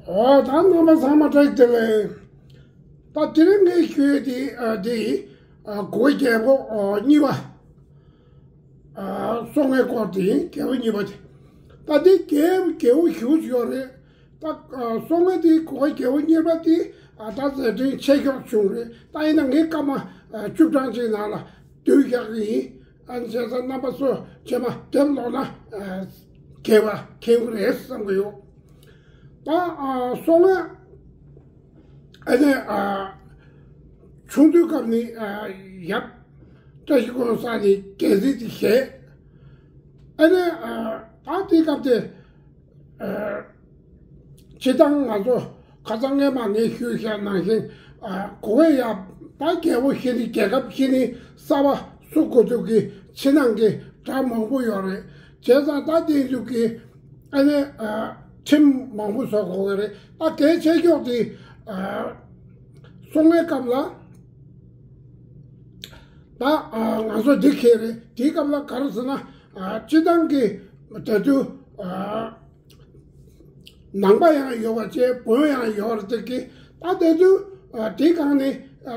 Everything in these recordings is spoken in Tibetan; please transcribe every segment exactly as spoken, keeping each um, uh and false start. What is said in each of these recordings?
ཨོ་ད་རྣམ་པ་ཚང་མ་བཀྲ་ཤིས་བདེ་ལེགས། ད་དེ་རིང་ངས་ཞུ་ཡས་དེ་ཨ་དེ་ཨ་གོ་བ་རྒྱལ་པོ་ཨ་གཉིས་པ་ཨ་སོ་ལྔའི་སྐོར་དེ་ཡིན། རྒྱལ་པོ་གཉིས་པ་དེ། ད་དེ་རྒྱལ་རྒྱལ་པོ་ཞེ་པོ་ཅིག་ཡོད་རེད། ད་ཨ་སོ་ལྔ་དེ་གོ་བ་རྒྱལ་པོ་གཉིས་པ་དེ་ཨ་ད་མཛད་འཕྲིན་ཆེ་ཤོས་བྱུང་རེད། ད་ཡིན་ན་ངས་སྐར་མ་ཨ་བཅུ་གྲངས་ཅིག་ནང་ལ་བསྡུས་བཞག་གི་ཡིན། ཨ་ནི་བྱས་ཙང་རྣམ་པ་ཚོ་རྗེས་མ་དེབ་ཀློག་ན་ཨ་མཁས་པ་མཁྱེན་གྱི་རེད་བསམ་གྱི་ཡོད། ད་ཨ་སོ་ལྔ་ཨ་ནི་ཨ་ཆུང་དུས་སྐབས་ནས་ཨ་ཡབ་བཀྲ་ཤིས་ཀོང་ས་ནས་རྒྱལ་སྲིད་དེ་བཞེས། ཨ་ནི་ཨ་ད་དེའི་སྐབས་དེ་ཨ་སྤྱིར་བཏང་ང་ཚོ་ཁ་སང་སྔས་མ་ངས་ཞུས་བཞག་ནང་བཞིན་ཨ་གོ་བས་ཡ་ད་རྒྱལ་པོ་ཞིག་ནས་རྒྱལ་ཁབ་ཞིག་ནས་གསར་པ་བཙུགས་དགོས་དུས་ཀྱི་ཕྱི་ནང་གི་གྲ་མང་པོ་ཡོད་རེད། བྱས་ཙང་ད་དེའི་འཇུག་གི་ཨ་ནི་ཨ་ཁྲིམས་མང་པོ་བཟོ་དགོས་ཀྱི་རེད། ད་གལ་ཆེ་ཤོས་དེ་ཨ་སོ་ལྔའི་སྐབས་ལ་ད་ཨ་ང་ཚོ་འདི་ཁེལ་རེད། དེའི་སྐབས་ལ་ག་རེ་ཟེར་ན་ཨ་སྤྱིར་བཏང་གི་ད་དུང་ཨ་ནང་པ་ཡང་ཡོད་པ་བཅས་བོན་ཡང་ཡོད་རེད་དེ་གི། ད་དེ་དུས་ཨ་དེའི་སྒང་ནས་ཨ་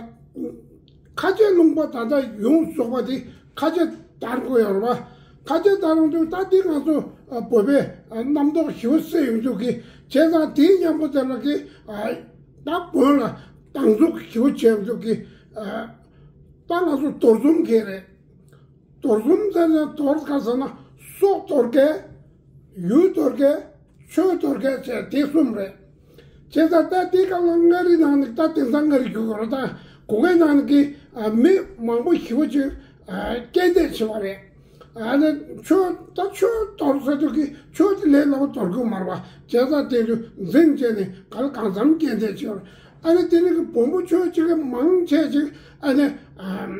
ཁ་ཆེ་ལུང་པ་ད་ལྟ་ཡོངས་རྫོགས་པ་དེ་ཁ་ཆེ་དར་དགོས་ཡོད་རེད་པ། ཁ་ཆེ་དར་ཡོང་དུས་ད་དེ་ང་ཚོ་ཨ་བོད་པའི་ཨ་རྣམ་རྟོག་ཞེ་པོ་སད་ཡོང་དུས་གི། བྱས་ཙང་དེའི་མཉམ་པོ་དེ་ལ་གི་ཨ་ད་བོན་ལ་སྡང་ཟུག་ཞེ་པོ་བྱས་ཡོང་དུས་གི། ཨ་ད་ང་ཚོ་རྡོར་འཛོམས་གི་རེད། རྡོར་འཛོམས་ཟེར་ན་རྡོར་ག་ཟེར་ན་སྲོག་རྡོར་མཁན། ཡུལ་རྡོར་མཁན། ཆོས་རྡོར་མཁན་བཅས་དེ་གསུམ་རེད། བྱས་ཙང་ད་དེའི་སྐབས་ལ་མངའ་རིས་ནང་ནས་ད་དེང་སང་མངའ་རིས་གྱུར་ཡོད་རེད། ད་གོ་གའི་ནང་ནས་ཀྱི་ཨ་མི་མང་པོ་ཞེ་པོ་ཅིག་ཨ་རྐྱེན་འདས་ཕྱིན་པ་རེད། ཨ་ནི་ཆོས་ད་ཆོས་རྡོར་ཟེར་དུས་ཀྱི་ཆོས་དེ་ལས་སླ་པོ་རྡོར་གྱི་མ་རེད་པ། བྱས་ཙང་དེ་དུས་འཛིང་བྱས་ནས་ག་ལ་གང་འཚམ་རྐྱེན་འདས་ཕྱིན་པ་རེད། ཨ་ནི་དེ་རིང་གི་བོན་པོ་ཆོས་བྱེད་མཁན་མང་ཆེ་ཅིག་ཨ་ནི་ཨ།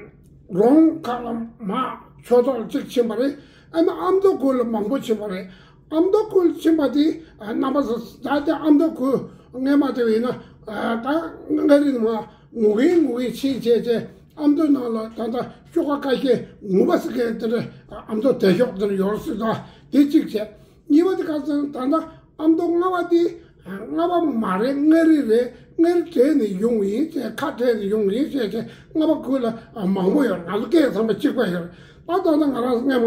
རོང་ཁག་ལ་མར་ཆོས་ཐོག་ལ་གཅིག་ཕྱིན་པ་རེད། ཨ་ནི་ཨ་མདོ་ཁུལ་ལ་མང་པོ་ཕྱིན་པ་རེད། ཨ་མདོ་ཁུལ་ཕྱིན་པ་དེ་ཨ་རྣམ་པ་ཚོ་ད་ལྟ་ཨ་མདོ་ཁུལ་སྔས་མ་དེ་བས་ན་ཨ་ད་མངའ་རིས་ནས་མར་ངུ་གིན་ངུ་གིན་ཕྱིན་བྱས་བྱས་ཨ་མདོ་ནང་ལ་ད་ལྟ་ཤོག་ཁ་ཁ་ཤས་ངུ་པ་ཟེར་མཁན་དེ་འདྲ་ཨ་མདོ་བདེ་མཆོག་དེ་འདྲ་ཡོད་སྲིད་ད། དེ་གཅིག་བྱས། གཉིས་པ་དེ་ག་ཚོད་ད་ལྟ་ཨ་མདོ་རྔ་བ་དེ་རྔ་བ་མ་རེད། མངའ་རིས་རེད། མངའ་རིས་བྲལ་ནས་ཡོང་བ་ཡིན་ཟེར། ཁ་བྲལ་ནས་ཡོང་བ་ཡིན་ཟེར་བྱས་རྔ་བ་ཁུལ་ལ་མང་པོ་ཡོད། ང་ཚོ་སྐད་ཚང་མ་གཅིག་པ་ཡོད། ད་ད་ལྟ་ང་རང་སྔས་མ་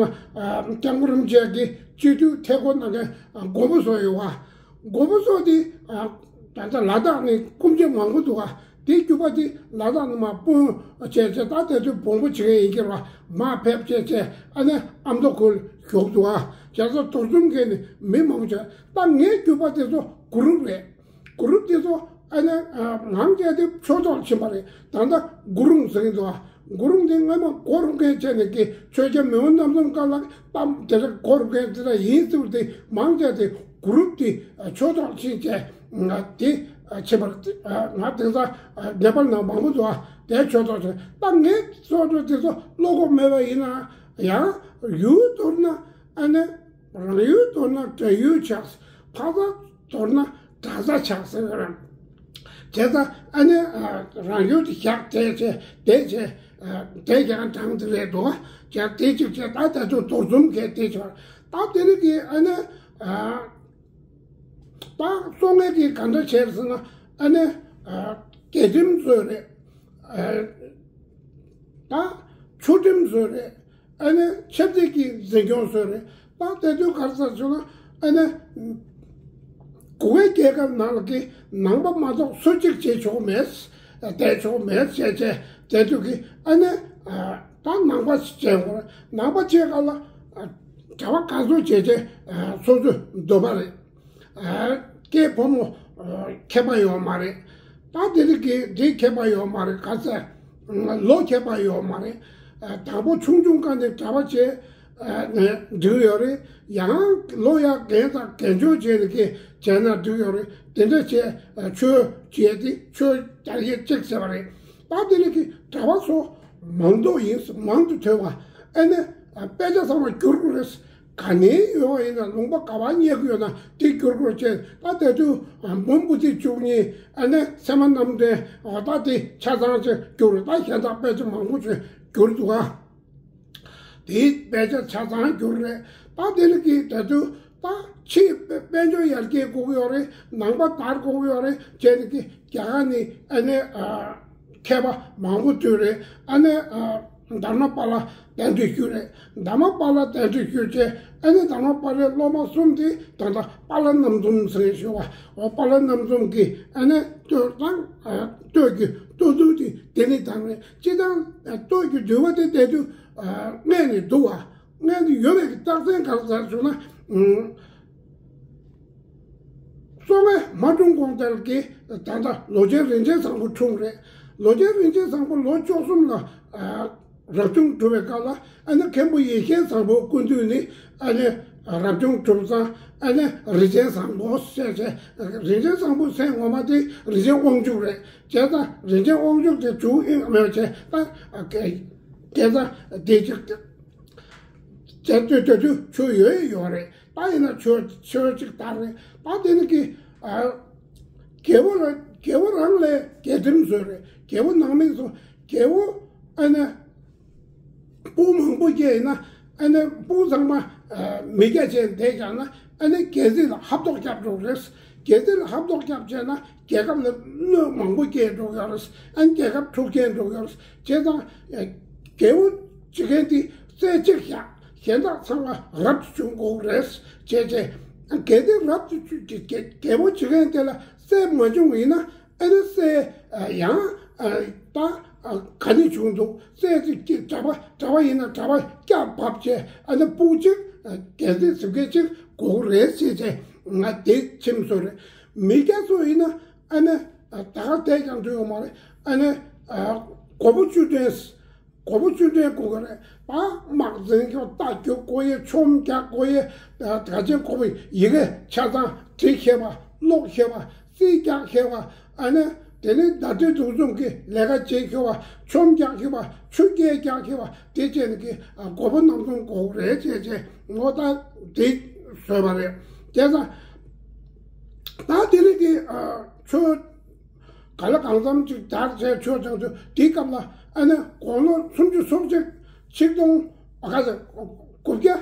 སྐྱབས་མགོན་རིན་པོ་ཆེ་གི་སྤྱི་འཐུས་ཐད་ཀར་གནང་མཁན་མགོན་པོ་ཚོ་ཡོད་པ། མགོན་པོ་ཚོ་དེ་ད་ལྟ་ལ་དྭགས་ནས་སྐུ་མཆེད་མང་པོ་འདུག་ག་དེའི་རྒྱུད་པ་དེ་ལ་དྭགས་ནས་མར་སྤུངས་བྱས་བྱས་ད་དེ་དུས་བོན་པོ་བྱེད་མཁན་ཡིན་གྱི་རེད་པ། མར་ཕེབས་བྱས་བྱས་ཨ་ནི་ཨ་མདོ་ཁུལ་བཞུགས་འདུག་ག་བྱས་ཙང་རྡོར་འཛོམས་མཁན་ནི་མི་མང་པོ་བྱས། ད་ངའི་རྒྱུད་པ་དེ་ཚོ་གུ་རུབ་རེད། གུ་རུབ་དེ་ཚོ་ཨ་ནི་མང་ཆེ་དེ་ཆོས་ཐོག་ཕྱིན་པ་རེད། ད་ལྟ་གུ་རུང་ཟེར་གྱི་འདུག་ག་གུ་རུང་དེ་སྔོན་མ་གོ་རུ་མཁན་བྱས་ནས་ཀྱི་ཆོས་རྒྱལ་མེས་དབོན་རྣམ་གསུམ་སྐབས་ལ་གཏམ་དེ་འདྲ་གོ་རུ་མཁན་དེ་འདྲ་ཡིན་ཟེར་བ་དེ་མང་ཆེ་དེ་གུ་རུབ་དེ་ཆོས་ཐོག་ཕྱིན་བྱས། ང་དེ་ཕྱིན་པར་ང་དེང་སང་ནེ་པཱལ་ནང་མང་པོ་འདུག་ཨ། དེ་ཆོས་ཐོག་ཆོས་ད་ངས་སོགས་དེ་ཚོ་བློ་ཁོག་མེད་པ་ཡིན་ན་ཡང་ཡུལ་མདོར་ན་ཨ་ནི་རང་ཡུལ་མདོར་ན་བྲན་ཡུལ་ཆགས། ཕ་ས་མདོར་ན་གྲྭ་ས་ཆགས་ཟེར་བ་རང་། བྱས་ཙང་ཨ་ནི་རང་ཡུལ་དུ་བཞག་བསྡད་བྱས་བསྡད་བྱས་བསྡད་ཀྱང་གྲང་དེ་རེད་འདུག་བྱས་དེ་གཅིག་བྱས་ད་ད་དུང་རྡོར་འཛོམས་མཁན་དེ་ཆགས། ད་དེ་རིང་གི་ཨ་ནི། ད་སོ་ལྔའི་གི་ག་འདྲ་བྱས་ཟེར་ན་ཨ་ནི་རྒྱལ་ཁྲིམས་བཟོས་རེད། ད་ཆོས་ཁྲིམས་བཟོས་རེད། ཨ་ནི་ཆབ་སྲིད་ཀྱི་འཛིན་སྐྱོང་བཟོས་རེད། ད་དེ་དུས་ག་རེ་ཟེར་བྱུང་ན་ཨ་ནི་གུ་གེ་རྒྱལ་ཁབ་ནང་ལ་གི་ནང་པ་མ་གཏོགས་སུ་གཅིག་བྱེད་ཆོག་མེད། བསྡད་ཆོག་མེད་བྱས་བྱས་དེ་དུས་ཀྱི་ཨ་ནི་ད་ནང་པ་བྱས་དགོས་རེད། ནང་པ་བྱས་ག་ལ་གྲྭ་པ་ག་ཚོད་བྱས་བྱས་སོ་སོའི་འདོད་པ་རེད། སྐྱེས་ཕོ་མོ་ཁྱད་པར་ཡོད་མ་རེད། ད་དེ་རིགས་ཀྱི་འདི་ཁྱད་པར་ཡོད་མ་རེད། ག་ཚད་ལོ་ཁྱད་པར་ཡོད་མ་རེད། དང་པོ་ཆུང་ཆུང་སྒང་ནས་གྲྭ་པ་བྱས་ནས་འགྲིག་ཡོད་རེད། ཡང་ལོ་ཡར་རྒན་དང་རྒན་ཆུང་བྱས་ནས་ཀྱི་བྱས་ན་འགྲིག་ཡོད་རེད། དེ་འདྲ་བྱས་ཆོས་བྱས་ཏེ་ཆོས་རྒྱག་ཡས་གཅིག་བྱས་པ་རེད། ད་དེ་རིགས་ཀྱི་གྲྭ་པ་ཚོ་མང་དུ་ཡིན། མང་དུ་ཐོན་པ་ཨ་ནི་དཔེ་ཆ་ཚང་མ་བསྒྱུར་དགོས་རེད། ག་ནས་ཡོད་པ་ཡིན་ན་ལུང་པ་ག་པར་རྙེད་ཀྱི་ཡོད་ན་དེ་བསྒྱུར་དགོས་བྱས། ད་དེ་དུས་འབུམ་པོ་ཏི་བཅུ་གཉིས་ཨ་ནི་ཚད་མ་རྣམ་འགྲེལ་ད་དེ་ཆ་ཚང་ཅིག་བསྒྱུར། ད་གཞན་དག་དཔེ་ཆ་མང་པོ་ཅིག་བསྒྱུར་འདུག་ག་དེའི་དཔེ་ཆ་ཆ་ཚང་བསྒྱུར་རེད། ད་དེ་ནི་གི་དེ་དུས་ ད་ཕྱིའི་དཔལ་འབྱོར་ཡར་རྒྱས་དགོས་ཀྱི་ཡོད་རེད། ནང་པ་དར་དགོས་ཀྱི་ཡོད་རེད་བྱས་ནས་ཀྱི་རྒྱ་གར་ནས་ཨ་ནི་མཁས་པ་མང་པོ་བཏུས་རེད། ཨ་ནི་དྷརྨ་པཱ་ལ་གདན་འདྲེན་ཞུས་རེད། དྷརྨ་པཱ་ལ་གདན་འདྲེན་ཞུས་བྱས་ཨ་ནི་དྷརྨ་པཱ་ལའི་སློབ་མ་གསུམ་དེ་ད་ལྟ་པཱ་ལ་རྣམ་གསུམ་ཟེར་ཞུ་བ། འོ་པཱ་ལ་རྣམ་གསུམ་གྱིས་ཨ་ནི་སྟོད་དང་སྟོད་ཀྱི་སྟོད་ཐུང་དེ་དེ་ནས་དང་རེད། སྤྱིར་བཏང་སྟོད་ཀྱི་འདུལ་བ་དེ་བལྟས་དུས་སྔས་ནས་འདུག་བ། སྔས་ནས་ཡོད་པའི་རྟགས་མཚན་ག་རེ་ཟེར་ཞུ་ན། སོ་ལྔ་མ་འཁྲུངས་གོང་དེར་གི་ད་ལྟ་ལོ་ཆེན་རིན་ཆེན་བཟང་པོ་འཁྲུངས་རེད། ལོ་ཆེན་རིན་ཆེན་བཟང་པོ་ལོ་བཅུ་གསུམ་ལ་རབ་བྱུང་གྲུབ་པའི་སྐབས་ལ་ཨ་ནི་མཁན་པོ་ཡེ་ཤེས་བཟང་པོའི་སྐུ་མདུན་ནས་ཨ་ནི་རབ་བྱུང་གྲུབ་ཙང་ཨ་ནི་རིན་ཆེན་བཟང་པོ་ཟེར་བྱས། རིན་ཆེན་བཟང་པོའི་མཚན་ངོ་མ་དེ་རིན་ཆེན་དབང་ཕྱུག་རེད། བྱས་ཙང་རིན་ཆེན་དབང་ཕྱུག་དེ་བྱུང་ཡིན་མེད་བྱས་ད་བྱས་ཙང་དེ་ཅིག་བྱས་ཏེ་དེ་དུས་ཆོས་ཡོད་ཡོད་རེད། ད་ཡིན་ན་ཆོས་ཆོས་ཅིག་དར་རེད། ད་དེ་ནི་གི་ཨ་རྒྱལ་པོ་ལ་རྒྱལ་པོ་རང་ལས་རྒྱལ་ཁྲིམས་བཟོས་རེད། རྒྱལ་པོ་ནང་མི་ཚོ་རྒྱལ་པོ་ཨ་ནི་སྤུན་མང་པོ་སྐྱེས་ཡིན་ན་ཨ་ནི་སྤུན་ཚང་མ་མི་སྐྱ་བྱས་བསྡད་ཀྱང་ན་ཨ་ནི་རྒྱལ་སྲིད་ལ་ཧབ་ཐོག་རྒྱབ་འགྲོ་རེད། རྒྱལ་སྲིད་ལ་ཧབ་ཐོག་རྒྱབ་བྱས་ན་རྒྱལ་ཁབ་ལ་གནོད་མང་པོ་སྐྱེལ་འགྲོ་གི་ཡོད་རེད། ཨ་ནི་རྒྱལ་ཁབ་འཁྲུག་རྐྱེན་འགྲོ་གི་ཡོད་རེད། བྱས་ཙང་རྒྱལ་པོ་བྱེད་མཁན་དེ་རྩེ་གཅིག་བཞག་གཞན་དག་ཚང་མ་རབ་ཏུ་བྱུང་དགོས་རེད་བྱས་བྱས། གལ་ཏེ་རབ་ཏུ་བྱུང་རྒྱལ་རྒྱལ་པོ་བྱེད་མཁན་དེ་ལ་སྲས་མ་བྱུང་བ་ཡིན་ན་ཨ་ནི་སྲས་ཡང་ད་ག་ནས་བྱུང་འདུག་སྲས་ཅིག་ཅིག་གྲྭ་པ་གྲྭ་པ་ཡིན་ན་གྲྭ་པ་སྐྱ་བབས་བྱས་ཨ་ནི་སྤུན་གཅིག་རྒྱལ་སྲིད་ཟིན་མཁན་གཅིག་དགོས་རེད་བྱས་བྱས། ང་དེ་ཁྲིམས་བཟོས་རེད། མི་སྐྱ་ཚོ་ཡིན་ན་ཨ་ནི་ད་ག་དེ་ཀྱང་འདུག་ཡོད་མ་རེད། ཨ་ནི་མགོན་པོ་བཅུ་ལྡན། མགོན་པོ་བཅུ་ལྡན་དགོས་ཀྱི་རེད། ད་དམག་འཛིང་རྒྱུ་རྟ་རྒྱུག་དགོས་ཡས། ཆོམ་རྒྱག་དགོས་ཡས། ད་ག་ཅན་དགོས་པའི་ཡི་གེ་ཆ་ཚང་འབྲི་ཤེས་པ། ཀློག་ཤེས་པ། རྩིས་རྒྱག་ཤེས་པ། ཨ་ནི་དེ་ནས་བརྡ་སྤྲོད་འདུ་འཛོམས་ཀྱི་ལས་ཀ་བྱེད་ཤེས་པ། ཆོམ་རྒྱག་ཤེས་པ། ཆུ་རྐྱལ་རྒྱག་ཤེས་པ། དེ་བྱས་ནས་ཀྱི་མགོན་པོ་རྣམ་གསུམ་དགོས་རེད་བྱས་བྱས་ངོ་ད་དེ་བཟོས་པ་རེད། བྱས་ཙང་ད་དེ་རིང་གི་ཆོས་ག་ལ་གང་འཚམ་ཅིག་དར་བྱས་ཆོས་ཀྱང་ཚུལ་དེའི་སྐབས་ལ་ཨ་ནི་དགུང་ལོ་སུམ་ཅུ་སོ་གཅིག་ཆིག་སྟོང་ཨ་ག་ས་དགུ་བརྒྱ་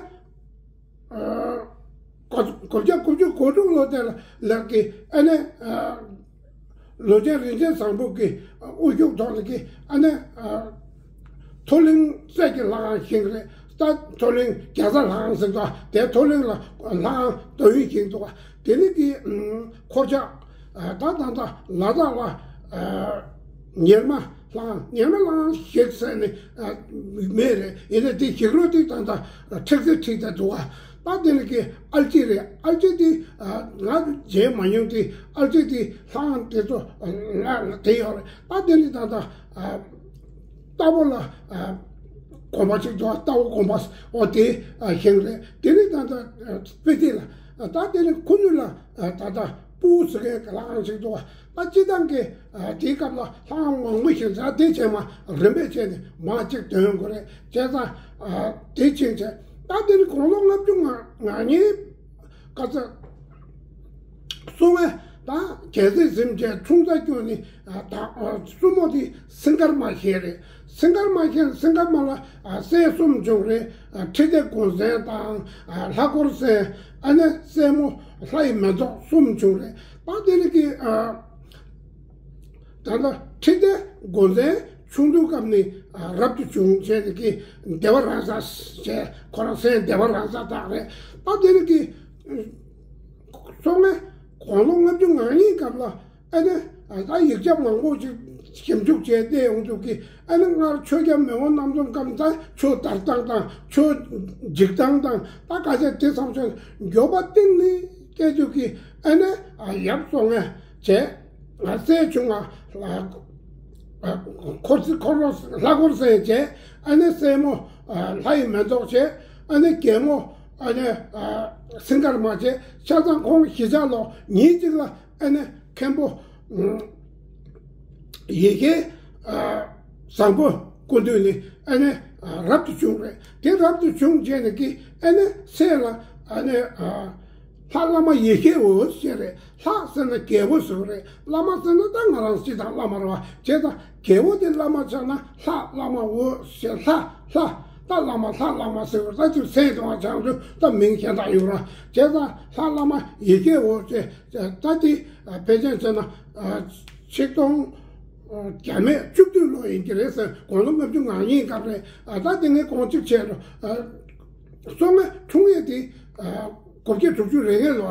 དགུ་བརྒྱ་དགུ་བཅུ་གོ་དྲུག་ལོ་དེ་ལ་ལགས་ཀྱི་ཨ་ནི་ལོ་ཆེན་རིན་ཆེན་བཟང་པོ་གི་དབུ་བཞུགས་ཐོག་ལ་གི་ཨ་ནི་མཐོ་གླིང་སྲས་ཀྱི་ལྷ་ཁང་བཞེངས་རེད། ད་མཐོ་གླིང་རྒྱ་ཚ་ལྷ་ཁང་ཟེར་འདུག་དེ་མཐོ་གླིང་ལ་ལྷ་ཁང་དུ་ཡོད་བཞེངས་འདུག་དེ་ནི་གི་འཁོར་ཆགས་ད་ད་ད་ལ་དྭགས་ལ་ཉེར་མ་ལྷ་ཁང་། ཉེར་མ་ལྷ་ཁང་བཞེངས་ཟེར་ནི་མེད་རེད། ཡིན་ན་དེ་བཞེངས་རོགས་དེ་ད་ད་ཁྲིག་ཚེ་ཁྲིག་ད་འདུག་ད་དེ་ནི་གི་ཨལ་ཅི་རེད། ཨལ་ཅི་དེ་ང་མཇལ་མ་མྱོང་དེ། ཨལ་ཅི་དེ་ལྷ་ཁང་དེ་ཚོ་ལ་དེ་ཡོད་རེད། ད་དེ་ནི་ད་ད། རྟ་ཕོ་ལ་དགོན་པ་ཅིག་འདུག་རྟ་ཕོ་དགོན་པ་འོ་དེ་བཞེངས་རེད། དེ་ནི་ད་ལྟ་དཔེ་དེ་ལ་ད་དེ་ནི་ཁུ་ནུ་ལ་ད་ལྟ་སྤུ་ཟེར་མཁན་གྱི་ལྷ་ཁང་ཅིག་འདུག་ད་སྤྱི་བཏང་གི་དེའི་སྐབས་ལ་ལྷ་ཁང་མང་པོ་ཞིག་ད་དེ་བྱས་མ་རིམ་པས་བྱས་ནས་མ་ཅིག་འདོན་དགོས་རེད། བྱས་ཙང་དེ་ཕྱིན་ཆད་ད་དེ་ནི་དགུང་ལོ་ལྔ་བཅུ་ང་ང་གཉིས། བཀའ་སྩལ། སོ་ལྔ་དང་རྒྱལ་སྲིད་ཟིན་བྱས་ཆུང་ཙག་སྐྱོན་ནི་ད་སྲུ་མོ་དེ་སིང་གར་མ་ཞེས་རེད། སིང་གར་མ་ཞེས་སིང་གར་མ་ལ་སྲས་གསུམ་བྱུང་རེད། ཁྲི་ལྡེ་འགོ་མཚན་དང་ལྷ་འཁོར་མཚན། ཨ་ནི་སྲས་མོ་ལྷ་ཡི་མེ་ཏོག་གསུམ་བྱུང་རེད། ད་དེ་ནི་གི་ད་ལྟ་ཁྲི་ལྡེ་འགོ་མཚན་ཆུང་དུས་སྐབས་ནས་རབ་ཏུ་བྱུང་བྱས་ནས་ཀྱི་བདེ་བ་རང་ས་བྱས། ཁོ་རང་སེམས་བདེ་བ་རང་ས་དག་རེད། ད་དེ་ནི་ཀྱི་སོ་ལྔ་དགུང་ལོ་ལྔ་བཅུ་ང་གཉིས་སྐབས་ལ་ཨ་ནི་ད་ཡིག་ཆ་མང་པོ་ཅིག་ཞིབ་འཇུག་བྱས་བལྟས་ཡོང་དུས་ཀྱི་ཨ་ནི་སྔར་ཆོས་རྒྱལ་མེས་དབོན་རྣམ་གསུམ་སྐབས་ད་ཆོས་དར་སྟངས་དང་ཆོས་འཇིག་སྟངས་དང་ད་ག་ཚད་དེ་བསམ་ཚུལ་མགྱོགས་པ་གཏིང་ནས་སྐྱེ་དུས་ཀྱི་ཨ་ནི་ཡབ་སོ་ལྔ་བྱས། སྲས་ཆུང་བ་འཁོར་འཁོར་ལྷ་འཁོར་མཚན་བྱས། ཨ་ནི་སྲས་མོ་ལྷ་ཡི་མེ་ཏོག་བྱས། ཨ་ནི་རྒྱལ་མོ་ཨ་ནི་སིང་གར་མ་བྱས། ཆ་ཚང་ཁོང་བཞི་ཆ་ལོ་ཉིན་གཅིག་ལ་ཨ་ནི་མཁན་པོ་ཡེ་ཤེས་བཟང་པོ་སྐུ་མདུན་ནས་ཨ་ནི་རབ་ཏུ་བྱུང་རེད། དེ་རབ་ཏུ་བྱུང་བྱས་ནས་ཀྱི་ཨ་ནི་སྲས་ལ་ཨ་ནི། ལྷ་བླ་མ་ཡེ་ཤེས་འོད་ཟེར་རེད། ལྷ་ཟེར་ན་རྒྱལ་པོ་ཟེར་རེད། བླ་མ་ཟེར་ན་ད་ང་རང་སྤྱི་དང་བླ་མ་རེད་བ། བྱས་ཙང་རྒྱལ་པོ་དེ་བླ་མ་ཆགས་ན་ལྷ་བླ་མ་འོད་ཟེར་ལྷ་ལྷ། ད་བླ་མ་ལྷ་བླ་མ་ཟེར་བ་ད་ཅིག་སེམས་དང་བྱང་ཆུབ་ད་མིང་གཞན་དག་ཡོད་ར། བྱས་ཙང་ལྷ་བླ་མ་ཡི་གེ་འོ་ཅེས་ད་དེ་ཕལ་ཆེར་བྱས་ན་ཆིག་སྟོང་བརྒྱ་མེད་བཅུ་བདུན་ལོ་ཡིན་གྱི་རེད་ཟེར། དགུང་ལོ་ལྔ་བཅུ་ང་གཉིས་སྐབས་རེད། ད་དེ་ངས་གོང་ཅིག་བྱས་རོ། སོ་ལྔ་འཁྲུངས་ཡས་དེ་དགུ་བརྒྱ་དྲུག་ཅུ་རེ་ལྔའི་ལོ་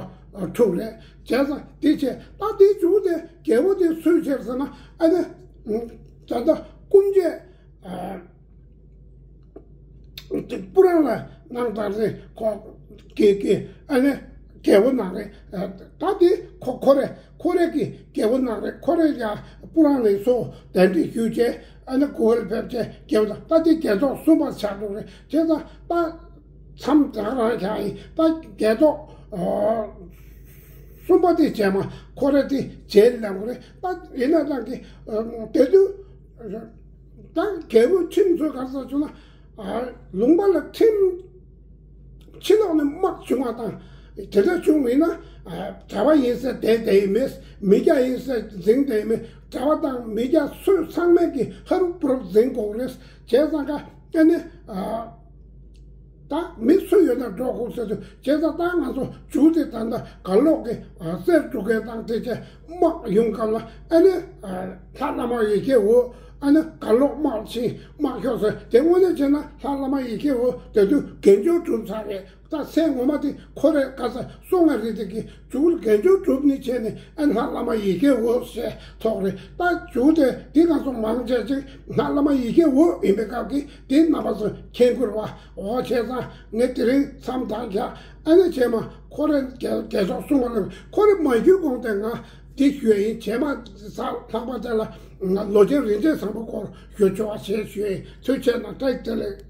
འཁྲུངས་རེད། བྱས་ཙང་དེ་བྱས་ད་དེ་བྱུང་སྟེ་རྒྱལ་པོ་དེ་སུས་བྱས་ཟེར་ན་ཨ་ནི་ད་ལྟ་སྐུ་མཆེད། སྤུ་རང་ལ་གནང་དང་རེད། ཁོ་གི་གི་ཨ་ནི་རྒྱལ་པོ་གནང་རེད། ད་དེ་ཁོ་ཁོ་རེ་ཁོ་རེ་གི་རྒྱལ་པོ་གནང་རེད། ཁོ་རེ་ཡ་སྤུ་རང་ནས་སོ་གདན་འདྲེན་ཞུས་བྱས་ཨ་ནི་གོ་བལ་ཕེབས་བྱས་རྒྱལ་པོ་དང་ད་དེ་རྒྱལ་ཐོག་གསུམ་པ་ཆགས་འགྲོ་རེད། བྱས་ཙང་ད་མཚམས་རང་རང་ཆགས་ཡིན། ད་རྒྱལ་ཐོག་གསུམ་པ་དེ་རྗེས་མ་ཁོ་རེ་དེ་རྗེས་ལེན་དགོས་རེད། ད་ཡིན་ན་ད་གི་དེ་དུས། ད་རྒྱལ་པོའི་ཁྲིམས་ཚོ་ག་རེ་ཟེར་བྱུང་ན། ལུང་པ་ལ་ཁྲིམས་ཕྱི་ལོགས་ནས་དམག་བྱུང་བ་དང་དེ་འདྲ་བྱུང་བ་ཡིན་ན། གྲྭ་པ་ཡིན་ཟེར་བསྡད་བསྡད་ཡིན་མེད། མི་སྐྱ་ཡིན་ཟེར་འཛིང་བསྡད་ཡིན་མེད། གྲྭ་པ་དང་མི་སྐྱ་སུ་ཚང་མས་ཀྱི་ཧ་རུབ་བུ་རུབ་འཛིང་དགོས་རེད། བྱས་ཙང་ཀ་ཨ་ནི། ད་མི་སུ་ཡོད་ན་འགྲོ་དགོས་ཟེར་དུས་བྱས་ཙང་ད་ང་ཚོ་མཇུག་དེ་ད་ལྟ་གར་ལོག་གི་རྩེར་འགྲོ་མཁན་དང་དེ་བྱས་དམག་ཡོང་སྐབས་ལ་ཨ་ནི་ལྷ་བླ་མ་ཡི་གེ་འོ་ཨ་ནི་གར་ལོག་དམག་ཕྱིན་དམག་ཤོག་ཟེར་དེ་དངོས་གནས་བྱས་ན་ལྷ་བླ་མ་ཡི་གེ་འོ་དེ་དུས་རྒན་ཆོས་གྲུབ་ཚར་རེད། ད་སེམས་ངོ་མ་དེ་ཁོ་རེ་ག་ས་སོང་ང་རེད། དེ་གི་མཇུག་ལ་རྒན་ཆོས་གྲུབ་ནི་བྱས་ནས་ཨ་ལྷ་བླ་མ་ཡི་གེ་འོ་ཞེས་ཐོག་རེད། ད་མཇུག་དེ་དེ་ག་སོང་མང་ཆེ་ཅིག་ལྷ་བླ་མ་ཡི་གེ་འོ་ཡིན་པའི་སྐབས་ཀྱི་དེ་རྣམ་པ་ཚོ་མཁྱེན་དགོས་རེད་བ། འོ་བྱས་ཙང་ངས་དེ་རིང་མཚམས་བཏང་བྱ་ཨ་ནི་བྱས་མ་ཁོ་རེ་རྒྱལ་རྒྱལ་ཚོགས་གསུང་བ་ལ་ཁོ་རེ་མ་ཞུས་གོང་དེ་ང་འདི་ཞུ་ཡ་ཡིན། བྱས་མ་ས་ལྷག་པ་དེ་ལ་ང་ལོ་ཆེན་རིན་ཆེན་བཟང་པོ་སྐོར་ཞུ་ཆོག་པ་བྱས་ཞུ་ཡ་ཡིན། ཐུགས་རྗེ་གནང་། བཀྲ་ཤིས་བདེ་ལེགས།